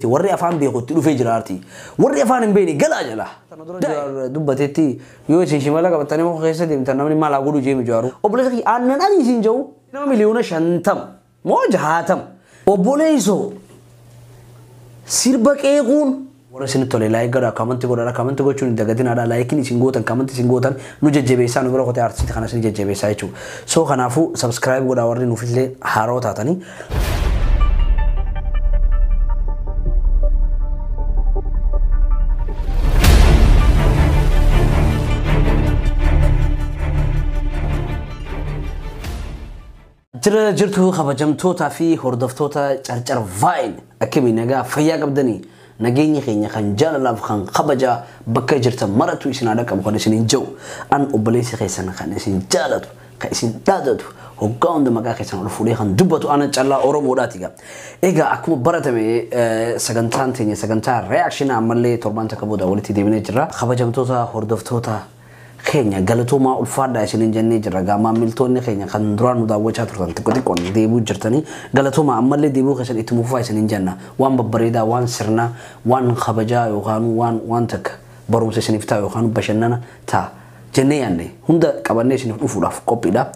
Warri afaan beekutti dhufee jira aartii. Warri afaan hin beekne galaa jala. Dubbatetti yoo isin shimala qabatanii muka keessa deemtan namni maal haa godhu jeemi jaaru. Obboleessa kiyya aannan ani isin jiru nama 50 miliyoona moo 60. Obboleessoo sirba qeequun warra isinitti tole like godhaa, comment godhaa, comment gochuun hin dagatinaadha. Likeiin isin gootan, comment isin gootan nu jajjabeessaa, nu bira kotee aartistii kana isin jajjabeessaa jechuudha. So kanaafuu subscribe godhaa warri nuufillee haaroo taatanii. Jira jirtu kabajamtootaa fi hordoftoota Carcar Vine, akkamii nagaa fayyaa qabdanii? Nageenya keenya kan jaalalaaf kan kabajaa bakka jirtan maratu isin haadha qabu kan isin hin jiru an obboleessi keessan kan isin jaalatu kan isin dhaadatu hoggaa hunda maqaa keessan ol fuudhee kan dubbatu ana callaa Oromoodhaati egaa. Egaa akkuma baratame sagantaan teenya sagantaa reaction ammallee torbaan takka booda walitti deebinee jirra. Kabajamtoota hordoftoota keenya galatoomaa, ulfaadhaa isiniin jennee jirra. Gaa maamiltoonni keenya kan duraan nu daawwachaa turtan xiqqoo xiqqoon deebuu jirtanii galatoomaa, ammallee deebuu keessan itti mufaa isiniin jenna. Waan babbareedaa, waan sirnaa, waan kabajaa yookaan waan takka barumsa isiniif ta'a yookaan bashannana ta'a jennee yaadne hunda qabannee isiniif dhufuudhaaf qophiidha.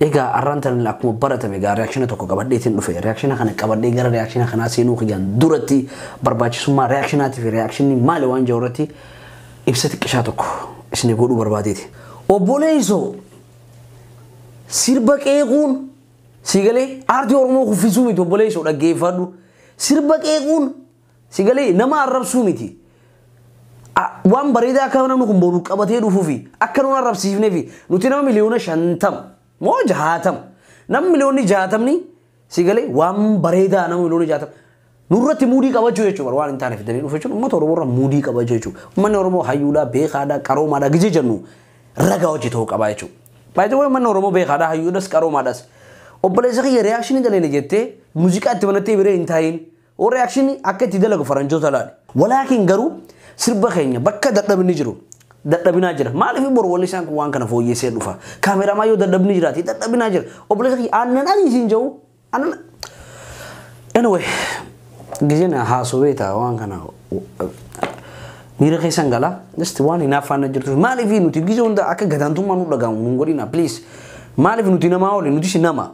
Egaa arraan tan akkuma baratame gaa reaction tokko qabadheetiin dhufe. Reaction kana qabadhee gara reaction kanaa seenuu kiyyaan duratti barbaachisummaa reactionaatii fi reactionii maali waan jiru irratti ibsa xiqqishaa tokko isin godhuu barbaadeeti. Obboleessoo sirba qeequun sigalee aartii Oromoo kuffisuu miti, obboleessoo dhaggeeffadhu. Sirba qeequun sigalee nama arrabsuu miti. Waan bareedaa akka namni kun boru qabatee dhufuufi akka nuun arrabsiifneefi nuti nama 50 miliyoona moo 60, nama 60 miliyoonni sigalee waan bareedaa nama 60 miliyoona nurratti muudii qabachuu jechuudha. Waan hin taane fidanii dhufu jechuun uummata Oromoo irra muudii qabachuu jechuudha. Uummanni Oromoo hayyuudha, beekaadha, qaroomaadha gijee jennu ragaa hojii ta'uu qaba jechuudha. Baay'ee uummanni Oromoo beekaadha, hayyuudhas, qaroomaadhas. Obboleessa kiyya, reaction daleene jettee muuziqaa itti banattee biree hin taayin. Oo reaction akka itti dalagu faranjoota laali. Walaakin garuu sirba keenya bakka dadhabni jiru dadhabinaa jira. Maaliif boru walli isaan kun waan kana fooyyessee dhufa. Kaameramaa yoo dadhabni jiraate dadhabinaa jira. Obboleessa kiyya, aannan ani isin jiru aannan. Anyway, giseen haasawee ta'a waan kana miira keessan gala. Just waan hinaaffaan jirtu. Maaliif nuti gisee hunda akka gadaantummaa nu dhagahamu nun godhina, please. Maaliif nuti namaa oli, nutis nama.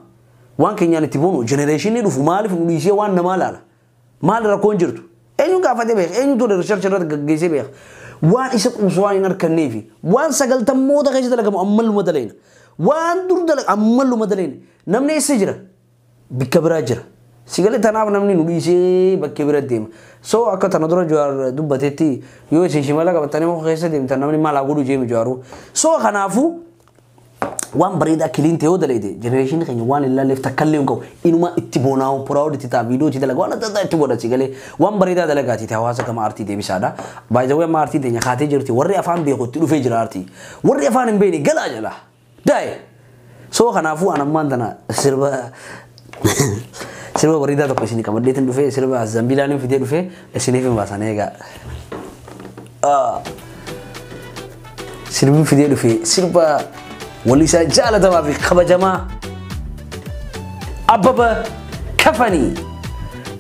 Waan keenyaan itti boonu generationii dhufu maaliif nu dhiisee waan namaa laala? Maal rakkoon jirtu? Eenyu gaafatee beeka? Eenyu tole research irratti gaggeessee beeka? Waan isa quubsu waan hin arganneefi waan sagaltammoota keessa dalagamu ammalluma daleena. Waan dur dalaga ammalluma daleena. Namni eessa jira? Bikka biraa jira. Sigalee tanaaf namni nu dhiisee bakkee bira deema. So akka tana dura Jawaar dubbatetti yoo isin shimala qabatanii muka keessa deemtan namni maal haa godhu jeemi Jawaaru. So kanaafuu waan bareedaa clean ta'e yoo daleete generationii keenya waan hin laalleef takkallee hin qabu. Inuma itti boonaa, proud itti ta'a, viidiyoo itti dalaga, waan adda addaa itti godha sigalee waan bareedaa dalagaati hawaasa gama aartii deebisaadha. By the way, amma aartii teenya kaatee jirti, warri afaan beeku itti dhufee jira aartii. Warri afaan hin beekne galaa jala. Daa'e. So kanaafuu an ammaan tana sirba bareedaa tokko isin qabadheetiin dhufee, sirba Zambiilaan fidee dhufee isiniif hin baasan eegaa. Sirbi fidee dhufee sirba wallisaa jaalatamaa fi kabajamaa Abbaba Kafanii.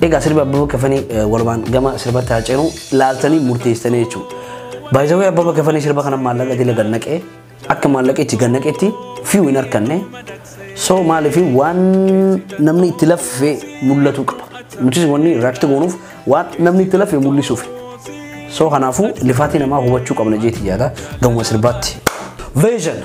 Egaa sirba Abbaba Kafanii walumaan gama sirbatti haa ceenu, laaltanii murteessitanii jechuudha. Baay'ee Abbaba Kafanii sirba kana maallaqa dila gannaqee akka maallaqa itti gannaqetti fi'u hin harkanne. So maaliif waan namni itti laffee mul'atu qaba. Nutis wanni react goonuuf waan namni itti laffee mul'isuuf. So kanaafuu lifaatii namaa hubachuu qabna jeeti yaada gamuma sirbaatti. Vision.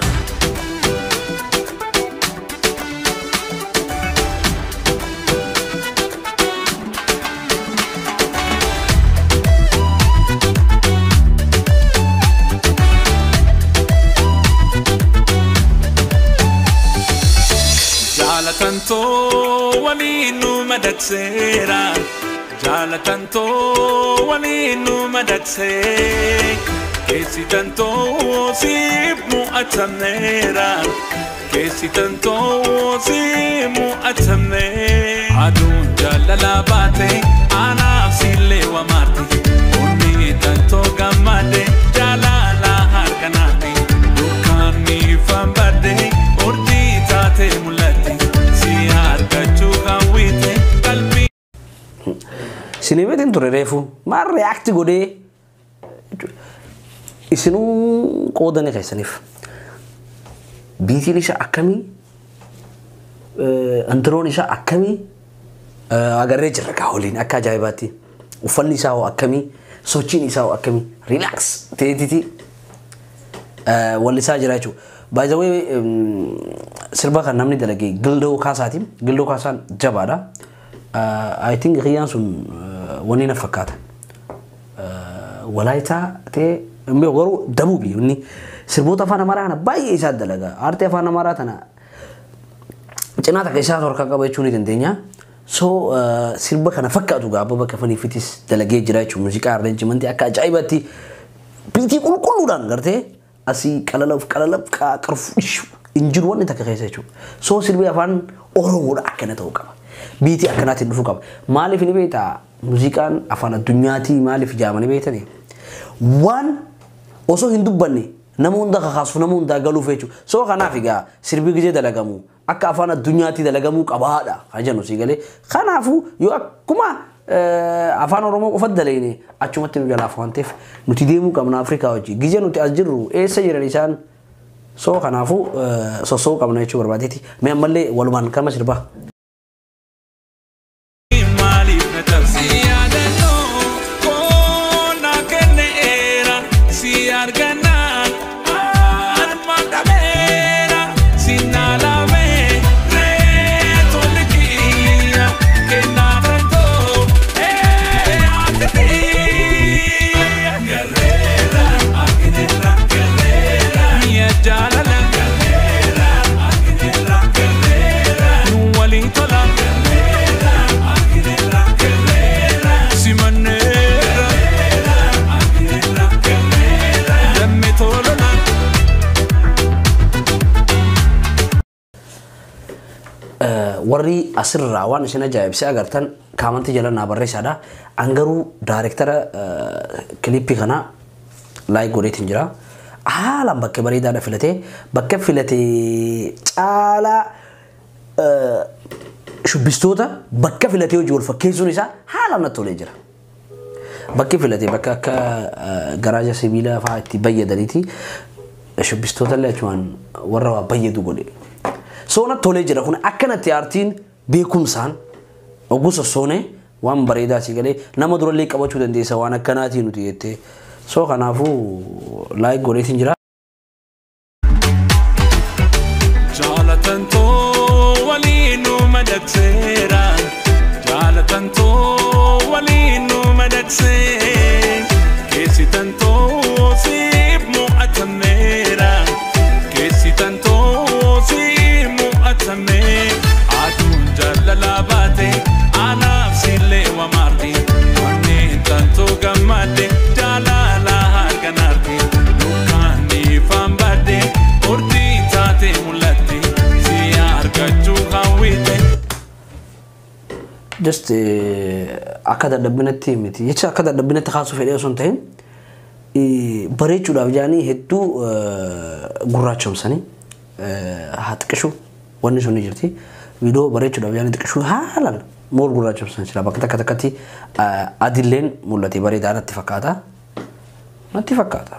Jaalatantoo waliin nu madaqseera. Jaalatantoo waliin nu madaqsee. Keessitantoo siif mo'atamneera. Keessitantoo siif mo'atamne. Aduun jaalalaa baate anaaf siillee wamaarti. Onni tantoo gammade jaalala harkanaati. Dukkaanni ifaan badde urjii taate mul'atti. Si argachuu hawwite qalbii. Sinimee Jedheetiin ture reefu maal react godhee isinuu qoodanii keessaniif. Biitiin isaa akkamii? Intiroon isaa akkamii? Agarree jirra gaa waliin akka ajaa'ibaatti. Uffanni isaa hoo akkamii? Sochiin isaa hoo akkamii? Relax ta'eetiti wallisaa jira jechuudha. By the way, sirba kan namni dalage Gildoo Kaasaati. Gildoo Kaasaan jabaadha. I think kiyyaan sun wanni na fakkaata. Walaayitaa ta'ee garuu dabuubi inni sirboota afaan Amaaraa kana baay'ee isaa dalaga. Aartii afaan Amaaraa tana cinaa takka isaa harkaa qaba jechuu ni dandeenya. So sirba kana fakkaatu gaa Abbabaa Kafaniifitis dalagee jira jechuudha. Muuziqaa arreenjimentii akka ajaa'ibaatti biitii qulqulluudhaan gartee asii qalalaf qalalaf qarfu hin jiru wanni takka keessa jechuudha. So sirbi afaan Oromoodha akkana ta'uu qaba. Biitii akkanaatiin dhufuu qaba. Maaliif ni beektaa muuziqaan afaan addunyaatii maaliif jaamanii beektanii? Waan osoo hin dubbanne nama hunda kakaasuuf nama hundaa galuuf jechuudha. So kanaaf egaa sirbi gizee dalagamu akka afaan addunyaatii dalagamuu qabaadha kan jennu si galee. Kanaafuu yoo akkuma afaan Oromoo qofa dalagne achumatti nu jalaaf waan ta'eef nuti deemuu qabna Afrikaa wajjin. Gizee nuti as jirru eessa jiran isaan? So kanaafuu sossoo qabna jechuu barbaadeeti. Mee ammallee walumaan kama sirbaa. Maaliif na cabsi yaadannoo koo na kenneera si argannaan armaan dhabeera si naalamee reetolli kiyya kennaa tantoo ati garreera argineerra garreera mi'a jaalala garreera argineerra garreera nu waliin tola garreera argineerra garreera simanneera argineerra garreera lammii tolola. Warri asirraa waan isin ajaa'ibsee agartan kaamantii jala naa barreessaadha. An garuu daayirektara kilippii kanaa like godheetiin jira. Haalaan bakka bareedaadha filatee bakka filatee caalaa shubbistoota bakka filatee hojii wal fakkeessuun isaa haalaan natti tolee jira. Bakki filatee bakka akka garaaja sibiilaa fa'aa itti bayyadaniiti shubbistoota illee achumaan warra waa bayyadu godhe. So natti tolee jira kun akkanatti aartiin beekumsaan oguu sossoone waan bareedaa si galee nama durallee qabachuu dandeessa waan akkanaatii nuti jettee. So kanaafuu like godheetiin jira. Jaalatantoo waliin nu madaqseera. Jaalatantoo waliin nu madaqsee. Keessi tantoo siif mo'atameera. Keessi tantoo siif mo'atame. Aduun jaalalaa baate anaaf sillee wamaarti. Onneen tantoo gammadde jaalala harkaan arti. Dukkaanni ifaan badde urjii taate mul'atte. Si argachuu hawwite. Just akka dadhabinatti miti jecha akka dadhabinatti kaasuu fedhee osoo hin ta'in bareechuudhaaf jaanii hedduu gurraachomsanii haa xiqqishu wanni sun ni jirti. Viidiyoo bareechuudhaaf jaanii xiqqishuu haalaan mool gurraachomsan jira bakka takka takkatti adilleen mul'ate bareedaa natti fakkaata. Natti fakkaata.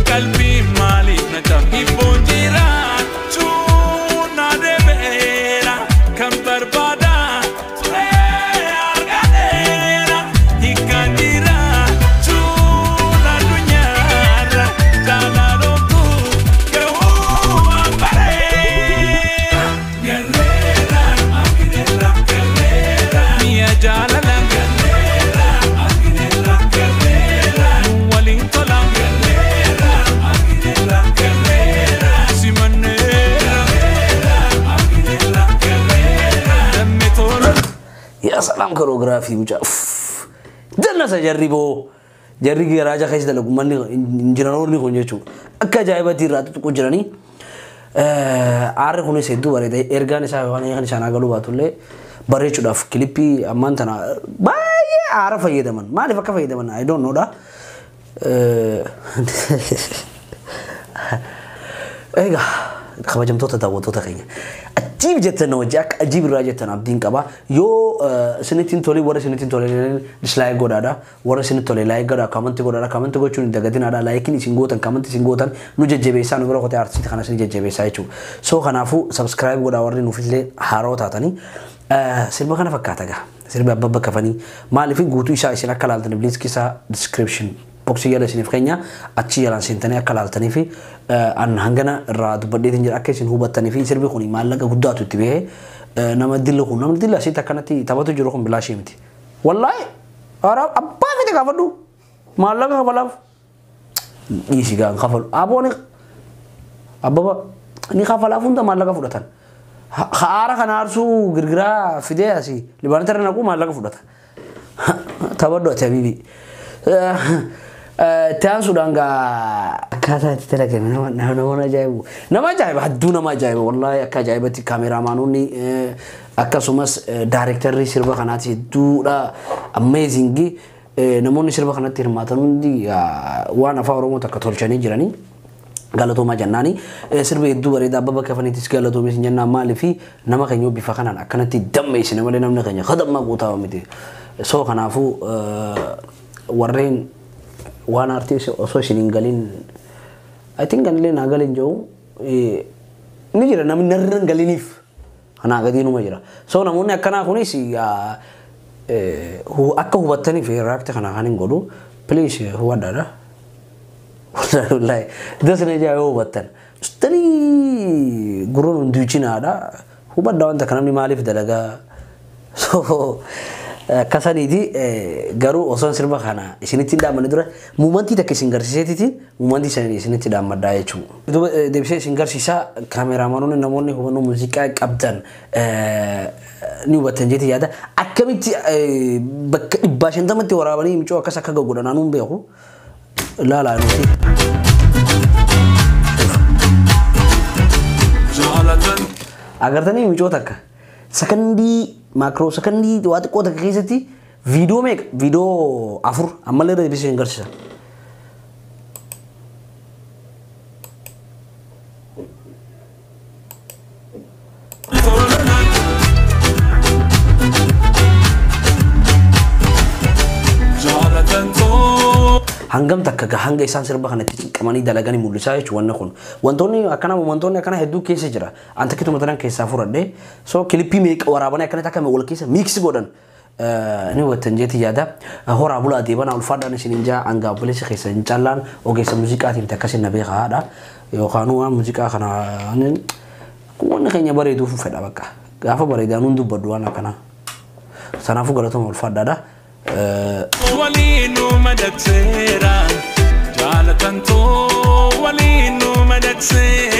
Qalbii maaliif na cabbi Ibboon jiraachuu na deebi'eera kan barbaada ture argateera hiikkaan jiraachuu addunyaarra jaalalootu gahuu waan bareera. Galleera argineerra galleera mi'a jaalala galleera argineerra galleera nu waliin tola galleera argineerra galleera simanneera argineerra galleera lammii tola. Yaa salaam koreograafii mucaa. Jannasa jarri boo. Jarri garaaja keessa dalagu manni injinaroonni kun jechuudha. Akka ajaa'ibatti irraa tuttuqu jiranii. Aarri kunis hedduu bareeda. Ergaan isaa yookaan hiikan isaan agaluu baatullee bareechuudhaaf kilippii ammaan tana baay'ee aara fayyadaman. Maaliif akka fayyadaman I don't know dha. Egaa Kabajamtoota daawwattoota keenya. Ajiib jettan hojii akka ajiib irraa jettan abdiin qaba. Yoo isinittiin tolee warra isinittiin tolee dislike godhaadha. Warra isinitti tolee like godhaa, comment godhaadha. Comment gochuun hin dagatinaadha. Likeiin isin gootan, comment isin gootan nu jajjabeessaa, nu bira qotee artistii kana isin jajjabeessaa jechuudha. So kanaafuu subscribe godhaa warri nuufillee haaroo taatanii. Sirba kana fakkaata gaa. Sirba Abbaba Kafanii maaliif guutuu isaa isin akka laaltaniif linkii isaa description boxii jala isiniif keenya, achi jalaan seentanii akka laaltanii fi an hangana irraa dubbadheetiin jira akka isin hubattanii fi sirbi kun maallaqa guddaatu itti bahee nama dilli kun namni dilli asitti akkanatti taphatu jiru kun bilaashii miti. Wallaahi abbaa fite gaafadhu maallaqa kafalaaf dhiisi gaan kafalu abooni Abbaba ni kafalaaf hunda maallaqa fudhatan. Haara kana aarsuu girgiraa fidee asii libaanota irra naquu maallaqa fudhata. Taphadhu ati habiibi. Itti aansuudhaan gaa akkaataa itti dalagame nama ajaa'ibu. Nama ajaa'iba, hedduu nama ajaa'iba, wallaahi akka ajaa'ibatti kaameraamaanonni akkasumas daarektarri sirba kanaati hedduudha amazing. Namoonni sirba kanatti hirmaatan hundi waan afaan Oromoo takka tolchanii jiranii. Galatoomaa jennaani sirba hedduu bareeda. Abbaba Kafaniitis galatoomis jennaan, maaliifi nama keenya bifa kanaan akkanatti dammeessine malee namni keenya kadammaa guutaa miti. So kanaafuu warreen waan aartii osoo isin hin galin, I think anillee naa galin jiru ni jira, namni narra hin galiniif kanaa gadii numa jira. So namoonni akkanaa kunis akka hubattaniif react kana kan hin godhu, please hubadhaadha. Wallahi dasna ijaa yoo hubattan ustanii gurroon hunduu cinaadha. Hubadhaa wanta kana namni maaliif dalagaa. So akkasaniiti garuu osoon sirba kana isinitti hin dhaammanne dura momentii takka isin garsiiseetitiin momentii sana isinitti dhaammadhaa jechuudha. Duuba deebisee isin garsiisaa kaameraamaanonni namoonni hubannoo muuziqaa qabdan ni hubattan jeetii yaada. Akkamitti bakka 150tti waraabanii micoo akkas akka godhan anuun beeku. Laalaa nuti. Jaalatan Agartanii micoo takka sakandii micro sakandii waa xiqqoo takka keessatti viidiyoo meeqa, viidiyoo 4 ammallee irra deebisee hin garsiisa. Tolana jaalatan too Hangam takka hanga isaan sirba kanatti cinqamanii dalaganii mul'isaa jechuudha wanni kun. Wantoonni akkana wantoonni akkana hedduu keessa jira. An takkituma tanan keessaa fudhadhe. So clippii meeqa waraabanii akkanatti akka wal keessa mix godhan. Ni hubattan jeeti yaada. Horaa bulaa deebanaa, ulfaadhaan isin hin jaa hanga obboleessa keessa hin caallaan ogeessa muuziqaatiin akkasin na beekaa haadha. Yookaan waan muuziqaa kana wanni keenya bareeduuf fedha bakka. Gaafa bareedaa nuun dubbadhu waan akkanaa. Sanaafuu galatuma ulfaadhaadha. Waliin nu madaqseera jaalatan too waliin nu madaqseera.